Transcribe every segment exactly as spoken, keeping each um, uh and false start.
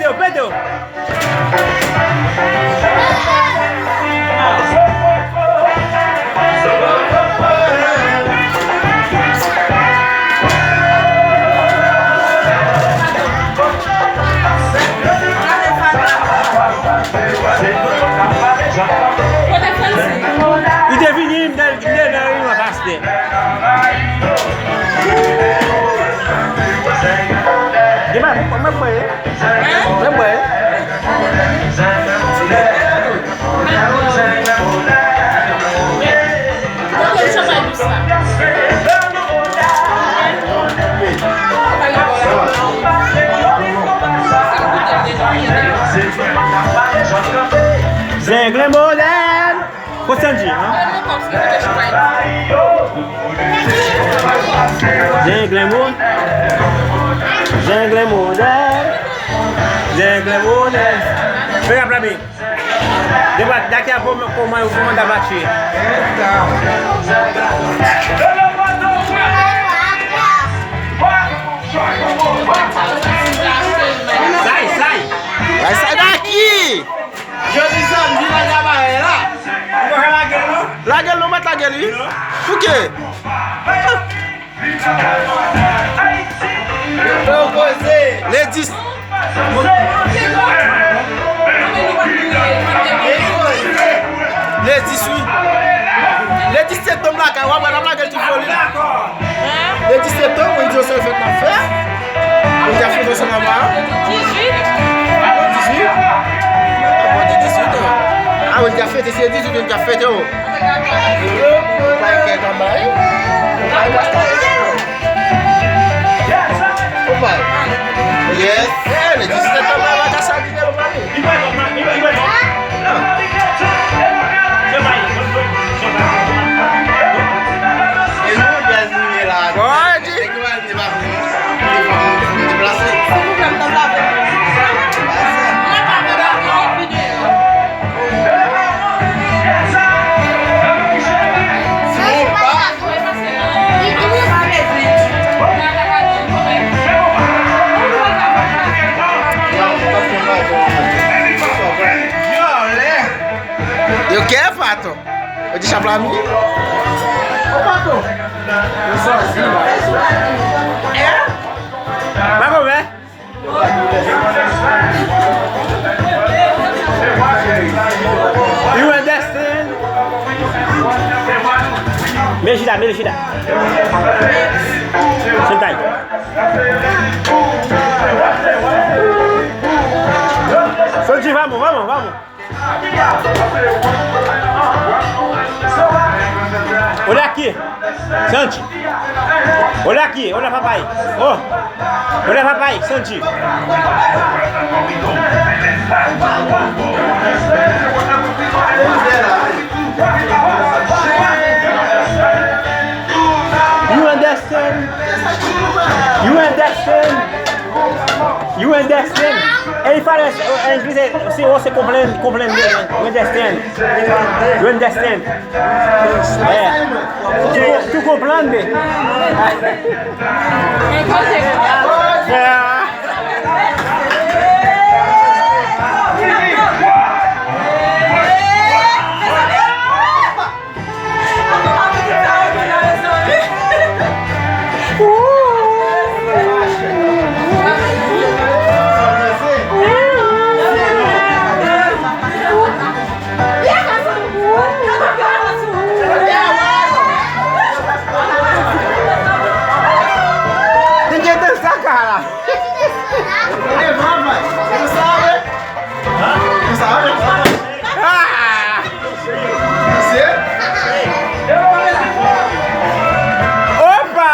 Yo, pete yo. Li te vini, m te, m te nan reyinyon pastè. Demen, mwen bwè. Mwen bwè. Zenglen modèn. Kot Sanji, an? Zenglen modèn. Zenglen modèn. Zenglen modèn. Fè rap la, men. Debat, daki a kòman, kòman, kòman da matche. Say, say. Ay, say daki. Jodi samdi, lage a bagay la. Ou pa ka lage l, non? Lage l, non, mèt lage l, wi. Pouki? Yo koze. Le dis. Le dis, wi. Le dis septanm la, kay w ap wè n ap lage l tou foli. Le dis septanm, mwen di yo se fèt n ap fè. Mwen di a fèt ansanm avè a. Dizuit. Dizuit. Mwen di dizuit, an. A, mwen di a fèt, se dizuit, mwen di a fèt, o. Ou pa kèk anba, wi. Ou pa kèk anba, wi. Ou pa. Yes. Eh, le dis septanm la, bagay sa ki gen anba, wi. Bon, di. Yo, kè paton. Ou di chap la mi? Ou pa tou. Ou sòsi la. Hein? Pa konprann. You understand? Mete chita, mete chita. Sentay. Santi, vamos, vamos, vamos. Olha aqui, Santi. Olha aqui, olha papai. Oh, olha papai, Santi. You understand? You understand? You understand? E li fale, eh, en inglés, eh, si você compreende, compreende, you understand? You understand? Eh, tu, tu comprende? Ah. Li gentan saka la. Opa!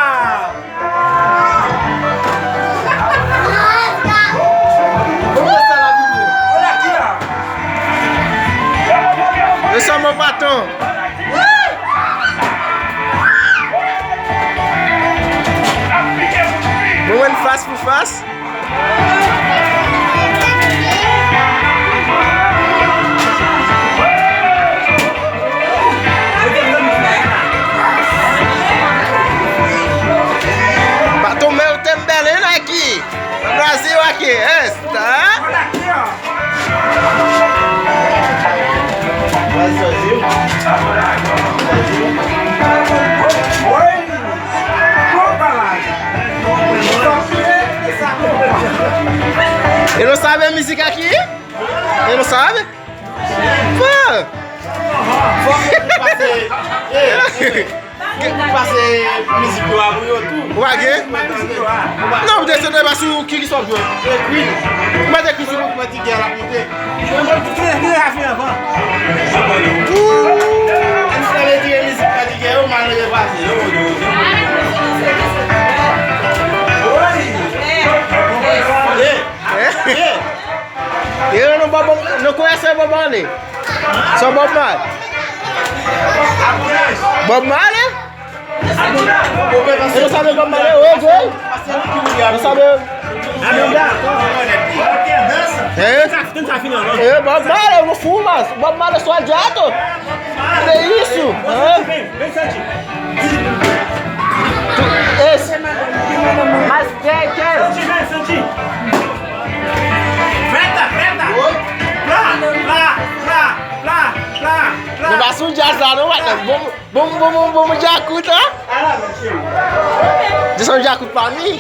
Yo sòm o paton. Mwen wè n fas pou fas. Baton men ou te m bèl, hein, Nike? Brasil aqui, esta. Ele não sabe a música aqui? Ele não sabe? Pô! Fòk yo pase, eh, eh, pase mizik yo a pou yo tou. Ou pa gen? Non, m te sot pa sou ki ki sòt jwe. Ekri. Ou pa te ekri sou mwen ki mwen ti gè la monte. Mwen mwen ti gè la fin avan. Ou. Sa vle di mizik pa ti gè yo mal repase. Yo, yo, yo. Eh, eh. Yo, nou Bob, nou kwè se Bob Marley. Se Bob Marley. Bob Marley? Yo sabe Bob Marley, wi, wi. Yo sabe. Eh? Eh, Bob Marley, nou fou, mas. Bob Marley sou aljato. Que isso? Hã? Esse. Mas que, que é? Freta, freta. Plá, plá, plá, plá, plá, plá. Não vai sujar lá, não vai. Vamos, vamos, vamos, vamos de acuta. Dis yon djakout pa mi.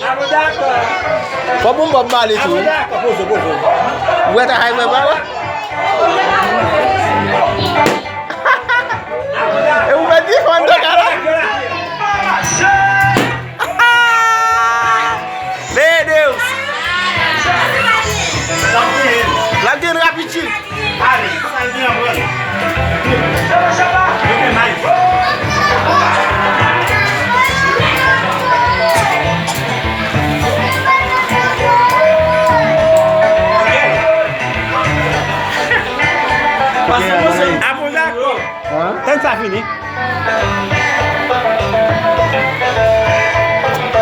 Fò bon Bob Marley tou. Ou wè ta hay mwen ba wè. E ou mèt di fò n de kara. Meu Deus. L ap gen rapid chik. Ale, sa l gen an pran. Yo fè may. Pase mwen se. Apre dakò. Tann sa fini.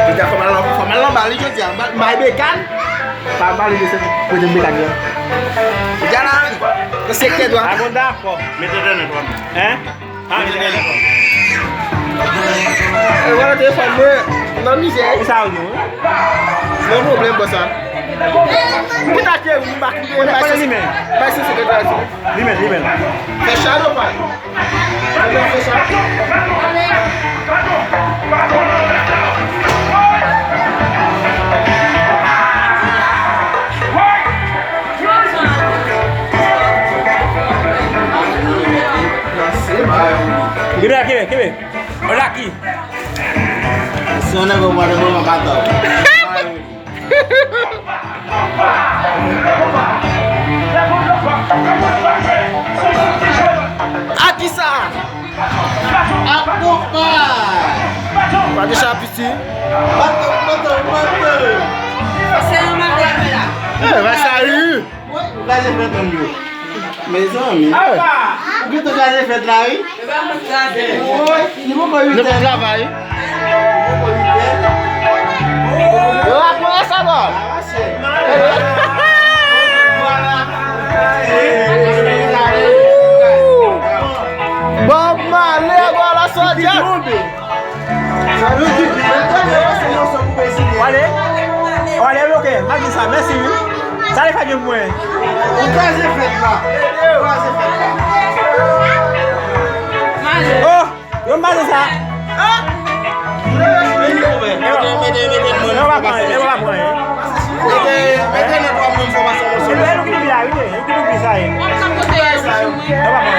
Pita fò m al, fò m al anba li jodi a. M bay Bekan. Pa pale de se kote Bekan yo. Jodi a la, nan sektè dwa. A bon, dakò. Mete tènè twa. Hein? Ah, mete tènè twa. E wala telefòn mwen nan mizè. Sa ou di? Nan pwoblèm bò sa. Ki ta ke ou bak li bay se li men. Bay se sekrè la. Li men, li men. Fè chado pa. Fè chado. Kebe, kebe, kebe. Olaki. Se yon nèg ou mande mwen pa tò. A kisa? A konpa. Pa de chapiti. Bato, bato, bato. Se yon mande la. Eh, va sa ri. Ou gaze fèt an yo. Mezanmi. Ou gentan gaze fèt la, wi. Woy, li poko uit è. Li poko travay. Yo, a konnen sa, bò. Bob Marley, agora só de Wale? Wale, ok. M ap di sa. Mèsi, wi. Sa li fè di pou mwen. Ou kraze fèt la. Ou kraze fèt la. Oh, yo m pase sa. Mete, mete, mete, mete, mwen pa pran, mwen pa pran. Mete, mete nan twa moun fò pase yon sou. E nou ki doubi la, wi, nou ki doubi sa ye. Mwen pa pran.